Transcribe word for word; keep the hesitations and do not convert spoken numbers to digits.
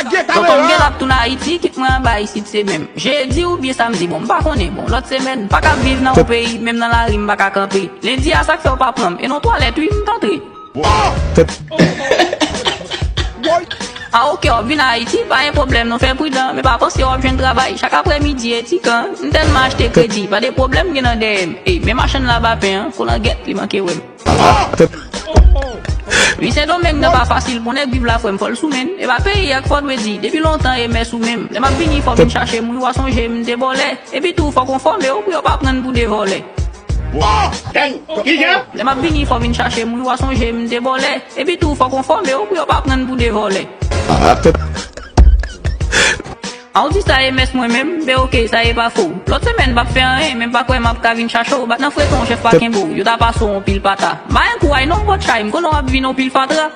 Tonton m gen l ap tounen Ayiti, kit mwen anba isit se menm jedi oubyen samdi, bon, m pa konnen, bon, lòt semèn, m pa ka viv nan yon peyi, menm nan lari m pa ka kanpe. Lendi a, sa k fè w pa pran m? E nan twalèt, wi, m t antre. Ah, ok, w ap vin Ayiti, pa gen pwoblèm, non, fè pridan, men pa panse w ap jwenn travay. Chak aprèmidi e tikan, m tèlman achte kredi, pa de pwoblèm gen nan dèyè m. Ey, men machann laba pen an, koulangèt, li manke wè m. Wi, Sendomeng nan pa fasil pou nèg viv la, frè m, fò l sou men. E pa peyi a k fò dwe di, depi lontan e mè sou men m. Lè m ap vini, fò vin chache m, wi, w a sonje m, m te bòlè. Epi tou, fòk w enfòme w pou yo pa pran n pou de vòlè. Lè m ap vini, fò vin chache m, wi, w a sonje m, m te bòlè. Epi tou, fòk w enfòme w pou yo pa pran n pou de vòlè. An, w di sa e mès mwen menm, ben ok, sa e pa fo. Lòt semèn, m p ap fè anyen, men m pa kwè m ap ka vin chache w. Bat nan frekan, chèf pa kenbe w, yo ta pase w yon pil pata. M pa gen kouray non, m pòt chay, m konnen w ap vin yon pil fatra.